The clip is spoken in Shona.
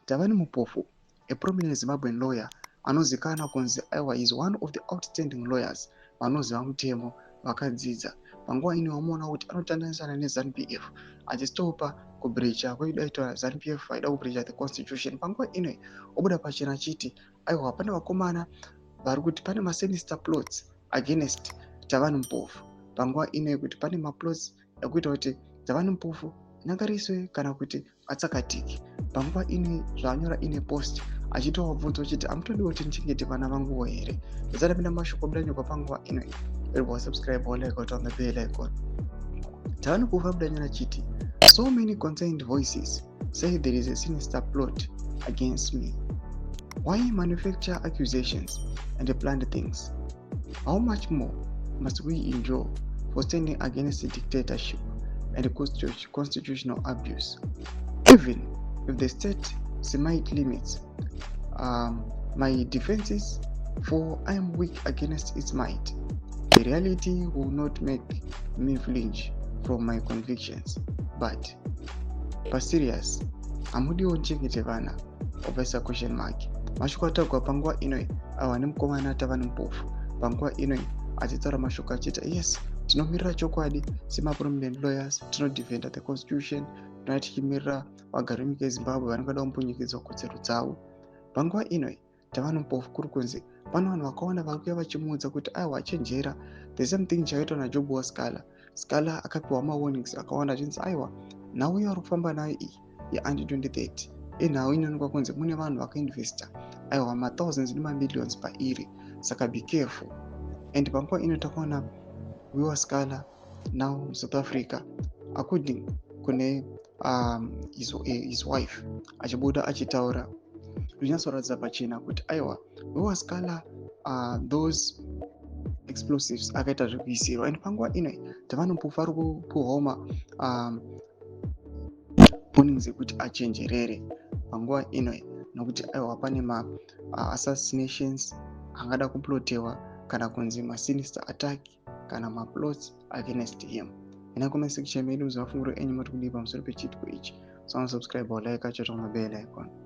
Thabani Mpofu, a prominent Zimbabwean lawyer anozikanwa kunzi aiwa, is one of the outstanding lawyers vanoziva mutemo, vakadzidza. Panguva ino wamuona kuti anotandanisana neZANU PF achistopa kubreacha kwaidaitwa ZANU PF aida kubreacha the constitution. Panguva ino obuda pachena achiti aiwa, pane vakomana vari kuti pane masinister plots against Thabani Mpofu. Panguva ino kuti pane maplots ekuita kuti Thabani Mpofu anyangariswe kana kuti atsakatike. Panguva ino zvaanyora ine post achitovabvunza uchiti, "Hamutodiwo kuti ndichengete vana vanguwo here?" Ndisatapinda mashoko abuda nyika panguva ino, iri subscribe, like, on the bell icon. Thabani Mpofu abuda nyora achiti, "So many concerned voices say there is a sinister plot against me. Why manufacture accusations and planned things? How much more must we endure for standing against the dictatorship and constitutional abuse? Even if the state might limits my defenses, for I am weak against its might, the reality will not make me flinch from my convictions. But paserious, hamudiwo ndichengete vana?" Obvaisa question mark. Mashoko ataurwa panguva inoi awa nemukomana Thabani Mpofu. Panguva inoi achitaura mashoko achiita, "Yes, tinomirira chokwadi semaprominent lawyers, tinodefenda the constitution, tinova tichimirira vagari venyika yeZimbabwe vanenge vada kumbunyikidzwa kodzero dzavo." Panguva inoi Thabani Mpofu kuri kunzi pane vanhu vakawanda vari kuuya vachimuudza kuti aiwa, chenjera. The same thing chakaitwa naJob Sikhala. Sikhala akapiwa mawarnings akawanda achinzi aiwa, nhau yauri kufamba nayo iyi yeanti 2030 inhau inoonekwa kunzi mune vanhu vakainvesta aiwa mathousands nemamillions pairi, saka be careful. And panguva ino takaona Wiwa Sikhala now South Africa, according kune his wife, achibuda achitaura zvinyatsoratidza pachena kuti aiwa, Wiwa Sikhala, those explosives akaita zvekuisirwa. And panguva ino Thabani Mpofu ari kupuhwawo ma warnings ekuti achenjerere panguva ino, nokuti aiwa, pane maassassinations angada kuplotewa kana kunzi masinister attack kana maplots against him. Ina comment section medu, muzvafunguro enyu mati kudii pamusoro pechiitiko ichi? So subscribe or like, achata mabell icon.